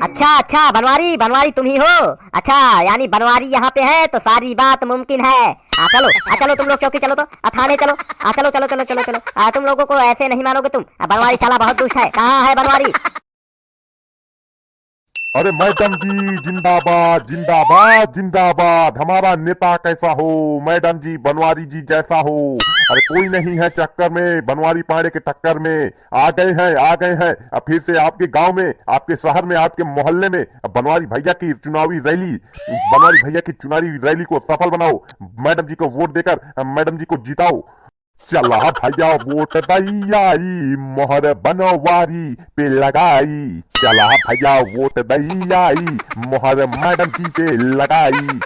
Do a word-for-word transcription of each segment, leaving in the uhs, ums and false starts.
अच्छा, अच्छा, बनवारी, बनवारी तुम ही हो? अच्छा, यानी बनवारी यहाँ पे है तो सारी बात मुमकिन है। आ, चलो, आ, चलो तुम लोग चौकी चलो तो, आ, थाने चलो, आ, चलो, चलो, चलो, चलो, चलो। आ, तुम लोगों को ऐसे नहीं मानोगे तुम। आ, बनवारी साला बहुत दुष्ट है। कहाँ है बनवारी? अरे मैडम जी, जिंदाबाद, जिंदाबाद, जिंदाबाद। हमारा नेता कैसा हो, मैडम जी, बनवारी जी जैसा हो। अरे कोई नहीं है चक्कर में, बनवारी पांडे के टक्कर में। आ गए हैं, आ गए हैं। अब फिर से आपके गांव में, आपके शहर में, आपके मोहल्ले में बनवारी भैया की चुनावी रैली, बनवारी भैया की चुनावी रैली को सफल बनाओ। मैडम जी को वोट देकर मैडम जी को जिताओ। चला भैया वोट दई आई, मोहर बनवारी पे लगाई। चला भैया वोट दई आई, मोहर मैडम जी पे लगाई।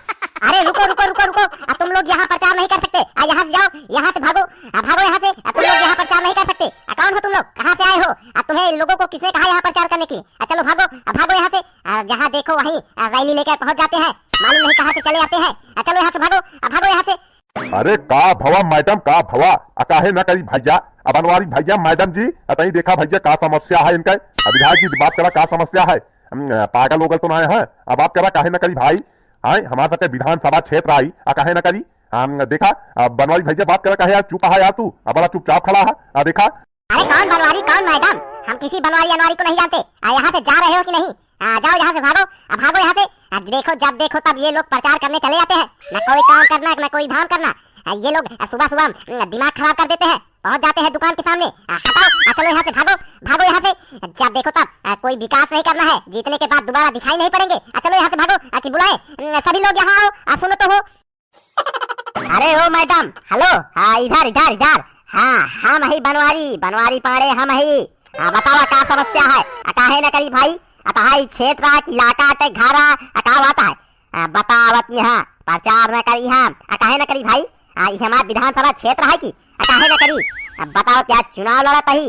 अरे रुको, रुको, रुको, रुको। आ, तुम लोग यहाँ प्रचार नहीं कर सकते। आ, यहाँ से जाओ, यहाँ से भागो। आ, भागो यहाँ से। आ, तुम लोग यहाँ प्रचार नहीं कर सकते। आ, कौन हो तुम लोग? कहाँ से आए हो? आ, तुम्हें लोगों को किसने कहा यहाँ प्रचार करने के लिए? आ, चलो भागो, आ, भागो यहाँ से। आ, जहाँ देखो वहीं, आ, रैली लेकर पहुँच जाते हैं। मालूम नहीं कहाँ से चले आते हैं। आ, चलो यहाँ से भागो, आ, भागो यहाँ से। अरे का भवा मैडम, का भवा? आ, काहे ना करी भैया? आ, बनवारी भैया, मैडम जी, आ, तई देखा भैया का समस्या है इनका। आ, विधायक जी बात करा का समस्या है? हम, आ, पागल ओगल तो ना है? आ, बात करा काहे ना करी भाई? हाँ, हमार सबके विधानसभा क्षेत्र आई, आ, काहे ना करी? हम, देखा, आ, बनवारी भैया बात करा काहे यार चुप है यार तू? आ, बड़ा चुपचाप खड़ा है, आ, देखा। अरे कौन बनवारी, कौन मैडम? हम किसी बनवारी अनवारी को नहीं जानते। आ, यहाँ से जा रहे हो कि नहीं? आ, जाओ यहाँ से, भागो, आ, भागो यहाँ से। आ, देखो, जब देखो तब ये लोग प्रचार करने चले जाते हैं, ना कोई काम करना, ना कोई धाम करना। आ, ये लोग, आ, सुबह सुबह, उम, दिमाग खराब कर देते हैं, पहुँच जाते हैं दुकान के सामने। आ, हटाओ, आ, चलो यहाँ से, भागो, भागो यहाँ से। जब देखो तब, आ, कोई विकास नहीं करना है, जीतने के बाद दोबारा दिखाई नहीं पड़ेंगे। आ, चलो यहाँ से भागो, आ, कि बुलाए, उम, सभी लोग यहाँ आओ, आ, सुनो तो हो। अरे ओ मैडम, हेलो, हाँ, इधर, इधर, इधर। हाँ, हम ही बनवारी, बनवारी पांडे हम ही। हाँ, बतावा का समस्या है? आ, काहे न करी भाई? आ, तहाई क्षेत्र आ, कि इलाका ते घर आ, आ, का बात है? आ, बतावत यहाँ, प्रचार न करी हम। आ, काहे न करी भाई? आ, ई हमार विधानसभा क्षेत्र है कि? आ, काहे न करी? आ, बतावत यहाँ चुनाव लड़त ही,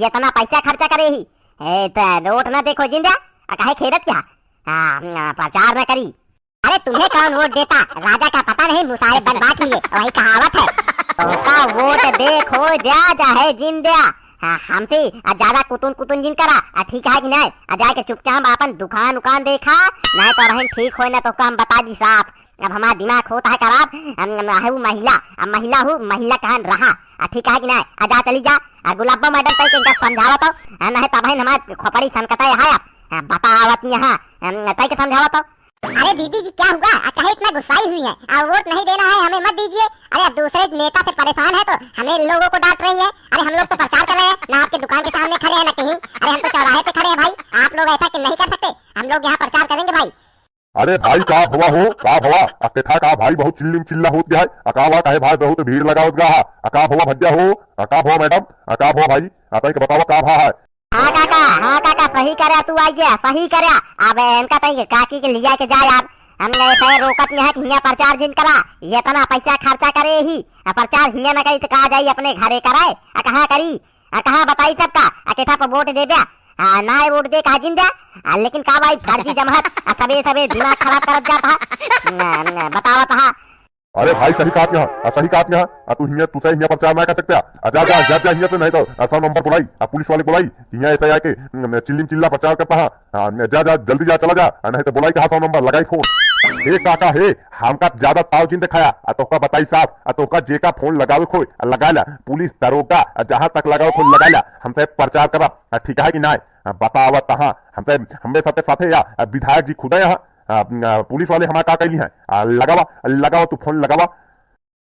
इतना पैसा खर्चा करे ही। ए, त नोट न देखो जिंदा, आ, काहे खेदत क्या? आ, आ, प्रचार न करी। अरे तुम्हें कौन वोट देता? राजा का पता नहीं, मुसारे बन बांट लिए, वही कहावत है। तोहका वोट दे खो द्या, चाहे जिन द्या। हाँ, हमसे आ ज्यादा कुतुन कुतुन जिन करा, आ ठीक है कि नहीं? आ जाके चुपचाप अपन दुकान उकान देखा, नहीं तो बहन ठीक होए ना, तोहका हम बता दी साफ। अब हमारा दिमाग होता है खराब, हम, हम, है वो महिला, अब महिला हूँ, महिला कहन रहा, आ ठीक है कि नहीं? आ जा चली जा, आ गुलाबो मैडम तई के इनका समझावा तो, आ नहीं तो बहन हमार खोपड़ी सनकता है अब, आ बतावत यहाँ, हम तई के समझावा तो। अरे दीदी जी, क्या हुआ? आ, काहे इतना गुस्साई हुई है? आ, वोट नहीं देना है, हमें मत दीजिए। अरे, आप दूसरे नेता से परेशान है तो हमें लोगों को डांट रही है। अरे, हम लोग तो प्रचार कर रहे हैं, ना आपके दुकान के सामने खड़े हैं, ना कहीं। अरे, हम तो चौराहे पे खड़े हैं भाई, आप लोग ऐसा कि नहीं कर सकते? हम लोग यहाँ प्रचार करेंगे भाई। अरे भाई, का भवा हो, का भवा? आ, केथा का भाई बहुत चिल्लिम चिल्ला होत गया है। आ, का हुआ, काहे भाई बहुत भीड़ लगावत गया है? आ, का भवा भैया हो? आ, का भवा मैडम? आ, का भवा भाई? आ, तई के बतावा का भा है? हाँ काका, हाँ काका, सही करया तू आई जे, सही करया। अब इनका तई काकी के लिया के जाए यार। हम ऐसे रोकत नहीं है कि हियाँ प्रचार जिन करा, ये इतना पैसा खर्चा करे ही, आ प्रचार हियाँ न करी तो कहाँ जाई, अपने घरे करे, आ कहाँ करी, आ कहाँ बताई सबका, आ केथा पर वोट दे द्या, आ ना वोट दे कहा जिन द्या, आ लेकिन का भाई फर्जी जमहत, आ सबे सबे दिमाग खराब करत जात हा, न, न, बतावत हा। अरे भाई, सही कहत यहाँ, आ, सही कहत यहाँ। आ, तू हियाँ, तू सही हियाँ प्रचार ना कर सकते। आ, जा, जा, जा, जा हियाँ से, नहीं तो, आ, सौ नंबर बुलाई, आ, पुलिस वाले बुलाई, हियाँ ऐसा आके, न, न, चिल्लिम चिल्ला प्रचार करता है। आ, न, जा, जा, जल्दी जा, चला जा, आ, नहीं तो बुलाई कहा सौ नंबर, लगाई फोन। हे काका, हे, हमका ज्यादा ताव जिन दिखाया, आ, तोहका बताई साफ, आ, तोहका जेका फोन लगावे खोय, आ, लगा ला, पुलिस, दरोगा, आ, जहाँ तक लगावे खोय, लगा ला, हमसे प्रचार करा, आ, ठीक है कि नहीं? आ, बतावा तहाँ, हमसे, हमरे सबके साथे या, आ, विधायक जी खुदा यहाँ, आ, आ, पुलिस वाले हमार का कैली हैं? आ, लगावा, लगावा, तू फोन लगावा।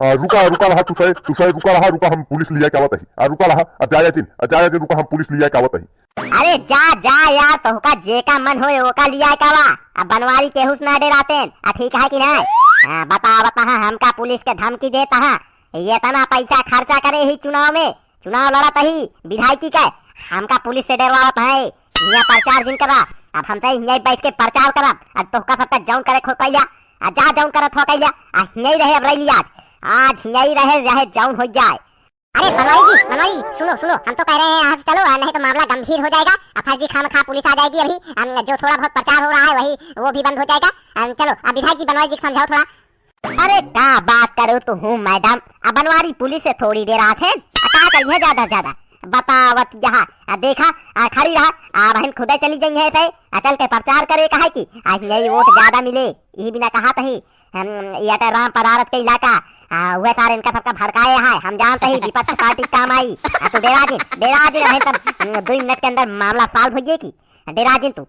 आ, रुका, रुका रहा, तू सही, तू सही, रुका रहा, रुका, हम पुलिस लिया के आवत ही। आ, रुका रहा, आ, जाया जिन, आ, जाया जिन, रुका, हम पुलिस लिया के आवत ही। अरे जा, जा यार, तोहका जेका मन होए, ओका लिया के आवा। अब बनवारी केहू से ना डेरातेन, आ, ठीक है कि नहीं? हाँ, बतावा, बताहा, हमका पुलिस के धमकी देता है। ये इतना पैसा खर्चा करे ही चुनाव में, चुनाव लड़त ही विधायकी के, हमका पुलिस से डरवावत है। हियाँ प्रचार जिन करा, अब हमसे हियाँ बैठ के प्रचार करब। अब तोहका सबका जौन करे खो कैल्या, आ जा जौन करत हो कैल्या, आ हियाँ रहे अब रैली आज, आज हियाँ रहे, रहे जौन हो जाए। अरे बनवारी जी, बनवारी जी, सुनो, सुनो, हम तो कह रहे हैं यहाँ से चलो, आ, नहीं तो मामला गंभीर हो जाएगा। आ फर्जी खामखा पुलिस आ जाएगी अभी, हम जो थोड़ा बहुत प्रचार हो रहा है वही, वो भी बंद हो जाएगा। आ, चलो, अब विधायक जी बनवारी जी को समझाओ थोड़ा। अरे का बात करो तो हूँ मैडम, अब बनवारी पुलिस से थोड़ी डेरात है, आ का करिए ज्यादा से ज्यादा। बतावत यहाँ, आ देखा, आ खड़ी रहा, आ बहन खुदे चली गई है से, आ चल के प्रचार करे कहा कि आ यही वोट ज्यादा मिले, यही बिना कहा तही, हम, ये अटे राम पदारथ के इलाका, आ, वह सारे इनका सबका भड़काए है, हम जानते ही विपक्ष पार्टी काम आई, आ तू डेरा जिन, डेरा जिन, भाई सब, हम, दो मिनट के अंदर मामला solve होइए की, डेरा जिन तू।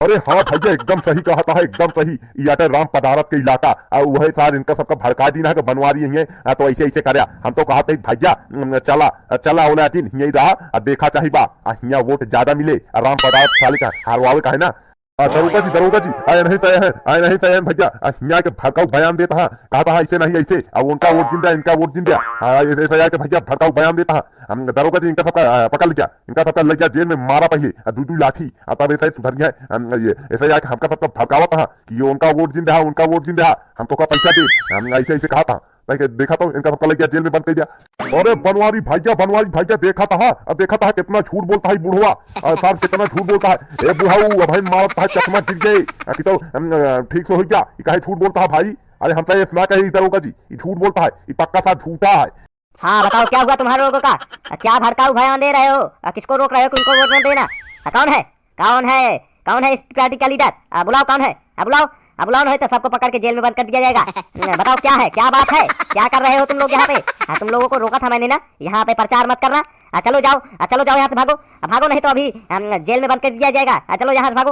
अरे हाँ भैया, एकदम सही कहत है, एकदम सही। ई अटे राम पदारथ के इलाका, आ उहे सार इनका सबका भड़का दीन है कि बनवारी यहीं है, आ तो ऐसे ऐसे करया। हम तो कहत है भैया, उम, चला, चला ओला दिन हियाँ ही रहा, आ देखा चाही बा, आ हियाँ वोट ज्यादा मिले, आ राम पदारथ साले का हरवावे का है ना। आ दरोगा जी, दरोगा जी, आए नहीं सहे हैं, आए नहीं सहे हैं भैया, आ हियाँ के भड़काऊ बयान देत हा, कहत हा ऐसे नहीं ऐसे, आ उनका वोट जिन द्या, इनका वोट जिन द्या। हाँ, ऐसे आके भैया भड़काऊ बयान देत हा। हम दरोगा जी इनका सबका, आ, पकड़ लिया, इनका सबका लग गया जेल में मारा पहिले, आ, दू दू लाठी, आ, तब ऐसा ही सुधर गया है। हम, ये, ऐसा ही आके हमका सबका भड़कावत हा कि ये उनका वोट जिन द्या, उनका वोट जिन द्या, हम तो का पैसा दे, हम ऐसे, ऐसे कहा था, ताकि देखा तो इनका सबका लग गया जेल में बंद कर दिया। अरे बनवारी भैया, बनवारी भैया, देखा था, अब देखा था कितना झूठ बोलता है बुढ़वा, आ, साहब कितना झूठ बोलता है। ए बुढ़ाऊ, अब भाई मारत है, चश्मा गिर गए, आ, कि तो, हम, आ, ठीक से हो गया, ये काहे झूठ बोलता है भाई? अरे हम तो ये सुना कही दरोगा जी, ये झूठ बोलता है, ये पक्का सा झूठा है। हाँ, बताओ क्या हुआ तुम्हारे लोगों का? क्या भड़काऊ बयान दे रहे हो? आ, किसको रोक रहे हो कि उनको वोट मत देना? आ, कौन है? कौन है? कौन है इस पार्टी का लीडर? आ, बुलाओ, कौन है? आ, बुलाओ। आ, बुलाओ, नहीं तो सबको पकड़ के जेल में बंद कर दिया जाएगा। न, बताओ क्या है? क्या बात है? क्या कर रहे हो तुम लोग यहाँ पे? आ, तुम लोगों को रोका था मैंने ना, यहाँ पे प्रचार मत करना। आ, चलो जाओ, आ, चलो जाओ यहाँ से, भागो। आ, भागो नहीं तो अभी, अम, जेल में बंद कर दिया जाएगा। आ, चलो यहाँ से भागो।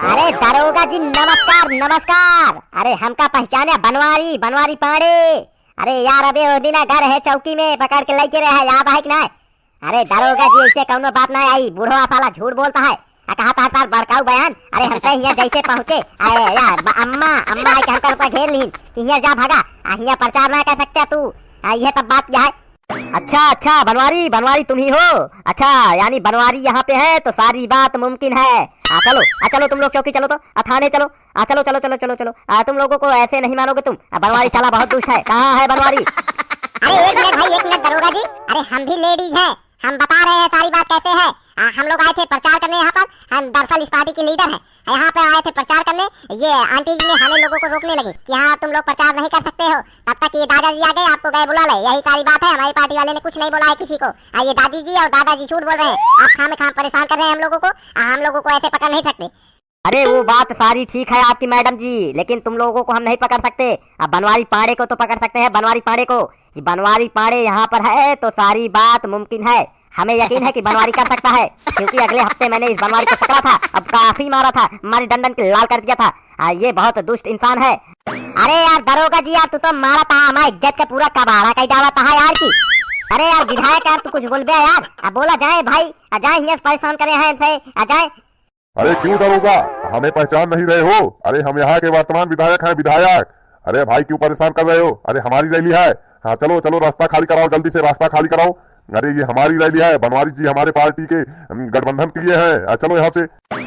अरे दरोगा जी नमस्कार, नमस्कार। अरे हमका पहचाने, बनवारी, बनवारी पांड़े। अरे यार, अबे ओ दिना घर है चौकी में पकड़ के लेके रहे, याद है कि नहीं? अरे दरोगा जी, ऐसे कौनो बात नहीं आई, बुढ़वा साला झूठ बोलता है। आ कहा था सार बड़काऊ बयान, अरे हमसे हियाँ जैसे पहुँचे, अरे यार ब-, अम्मा, अम्मा आके हमका रुपया घेर लीन कि हियाँ जा भागा, आ हियाँ प्रचार ना कर सकते तू। आ ये तब बात क्या है? अच्छा, अच्छा, बनवारी, बनवारी तुम ही हो। अच्छा, यानी बनवारी यहाँ पे है तो सारी बात मुमकिन है। आ चलो, आ चलो तुम लोग चौकी चलो तो, आ थाने चलो। आ चलो, चलो, चलो, चलो, चलो। आ तुम लोगों को ऐसे नहीं मानोगे तुम। आ बनवारी साला बहुत दुष्ट है। कहाँ है बनवारी? अरे एक मिनट भाई, एक मिनट दरोगा जी। अरे हम भी लेडीज हैं, हम बता रहे हैं सारी बात कैसे है। आ, हम लोग आए थे प्रचार करने यहाँ पर, हम दरअसल इस पार्टी की लीडर हैं। यहाँ पे आए थे प्रचार करने, ये आंटी जी ने हमें लोगों को रोकने लगी कि हाँ तुम लोग प्रचार नहीं कर सकते हो, तब तक ये दादाजी आ गए आपको गए बुला ले, यही सारी बात है। हमारी पार्टी वाले ने कुछ नहीं बोला है किसी को। आ, ये दादी जी और दादाजी झूठ बोल रहे हैं, आप खाम खाम परेशान कर रहे हैं हम लोगों को। आ, हम लोगों को ऐसे पकड़ नहीं सकते। अरे वो बात सारी ठीक है आपकी मैडम जी, लेकिन तुम लोगों को हम नहीं पकड़ सकते। अब बनवारी पांड़े को तो पकड़ सकते हैं, बनवारी पांड़े को। ये बनवारी पांड़े यहाँ पर है तो सारी बात मुमकिन है। हमें यकीन है कि बनवारी कर सकता है, क्योंकि अगले हफ्ते मैंने इस बनवारी को पकड़ा था, अब काफी मारा था, मारी डंडन के लाल कर दिया था। आ, ये बहुत दुष्ट इंसान है। अरे यार दरोगा जी यार, तू तो मारा था, हमारी इज्जत का पूरा कबाड़ा कर डाला था यार की। अरे यार विधायक यार, तू कुछ बोल बे यार, अब बोला जाए भाई, आ जाए हियाँ से परेशान करे हैं इनसे, आ जाए। अरे क्यों दरोगा, हमें पहचान नहीं रहे हो? अरे हम यहाँ के वर्तमान विधायक हैं, विधायक। अरे भाई क्यों परेशान कर रहे हो? अरे हमारी रैली है। हाँ चलो चलो, रास्ता खाली कराओ, जल्दी से रास्ता खाली कराओ। अरे ये हमारी रैली है, बनवारी जी हमारे पार्टी के, हम, गठबंधन के लिए है। आ, चलो यहाँ से।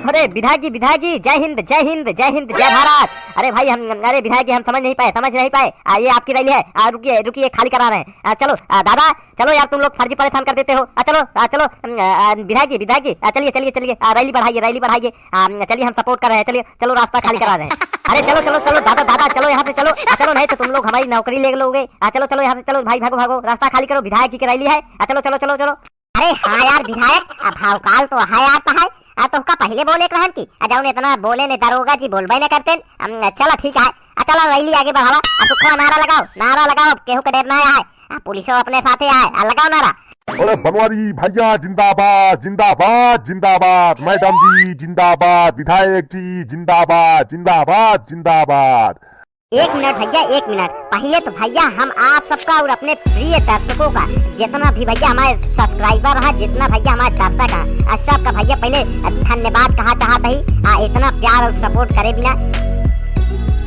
अरे विधायक जी, विधायक जी, जय हिंद, जय हिंद, जय हिंद, जय भारत। अरे भाई हम, अरे विधायक जी हम समझ नहीं पाए, समझ नहीं पाए। आ, ये आपकी रैली है। आ, रुकिए रुकिए, खाली करा रहे हैं। आ, चलो आ, दादा चलो यार, तुम लोग फर्जी परेशान कर देते हो। आ, चलो आ, चलो अम, आ, आ, विधायक जी, विधायक जी, आ, चलिए चलिए चलिए, आ, रैली बढ़ाइए, रैली बढ़ाइए। आ, चलिए हम सपोर्ट कर रहे हैं, चलिए चलो रास्ता खाली करा रहे हैं। अरे चलो चलो चलो दादा, दादा चलो यहाँ से चलो। आ, चलो नहीं तो तुम लोग हमारी नौकरी ले लोगे। आ, चलो चलो यहाँ से चलो भाई, भागो भागो, रास्ता खाली करो, विधायक जी की रैली है। आ, चलो चलो चलो चलो। अरे हाँ यार विधायक, अब भावकाल तो है यार, तो है। आ, तुमका पहले बोले के रहन की, आ, जौन इतना बोले ने दरोगा जी बोलबे न करते। अम, चलो ठीक है। आ, चलो रैली आगे बढ़ावा। आ, तुखवा नारा लगाओ, नारा लगाओ, केहू के डर ना है। आ, पुलिसो अपने साथे आए, आ, लगाओ नारा। अरे बनवारी भैया जिंदाबाद, जिंदाबाद, जिंदाबाद, मैडम जी जिंदाबाद, विधायक जी जिंदाबाद, जिंदाबाद, जिंदाबाद। एक मिनट भैया, एक मिनट। पहले तो भैया हम आप सबका और अपने प्रिय दर्शकों का, जितना भी भैया हमारे सब्सक्राइबर है, जितना भैया हमारे दर्शक है, आ, सबका भैया पहले धन्यवाद कहा चाहत ही। आ, इतना प्यार और सपोर्ट करे बिना।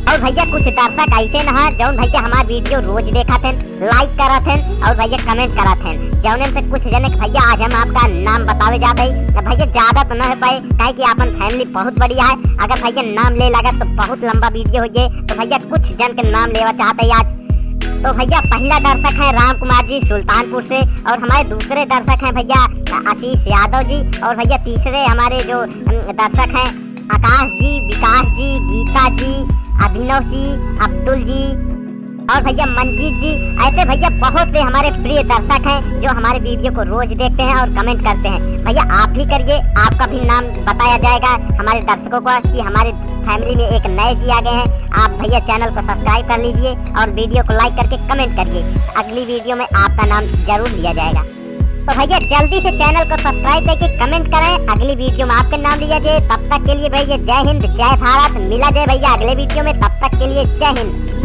और भैया कुछ दर्शक ऐसे न है जौन भैया हमार वीडियो रोज देखत हैं, लाइक करत हैं और भैया कमेंट करत हैं, जौन से कुछ जने के भैया आज हम आपका नाम बतावे जात ही। तो भैया ज्यादा तो न हो पाए, काहे कि आपन फैमिली बहुत बढ़िया है। अगर भैया नाम ले लागत तो बहुत लंबा वीडियो हो जाए, तो भैया कुछ जन के नाम लेवा चाहत ही आज। तो भैया पहला दर्शक है राम कुमार जी सुल्तानपुर से, और हमारे दूसरे दर्शक हैं भैया आशीष यादव जी, और भैया तीसरे हमारे जो, अम, दर्शक हैं आकाश जी, विकास जी, गीता जी, अभिनव जी, अब्दुल जी, और भैया मंजीत जी, ऐसे भैया बहुत से हमारे प्रिय दर्शक हैं जो हमारे वीडियो को रोज देखते हैं और कमेंट करते हैं। भैया आप भी करिए, आपका भी नाम बताया जाएगा हमारे दर्शकों को कि हमारे फैमिली में एक नए जी आ गए हैं। आप भैया चैनल को सब्सक्राइब कर लीजिए और वीडियो को लाइक करके कमेंट करिए, अगली वीडियो में आपका नाम जरूर लिया जाएगा। तो भैया जल्दी से चैनल को सब्सक्राइब करके कमेंट करें, अगली वीडियो में आपका नाम लिया जाए। तब तक के लिए भैया जय हिंद, जय भारत, मिला जाए भैया अगले वीडियो में। तब तक के लिए जय हिंद।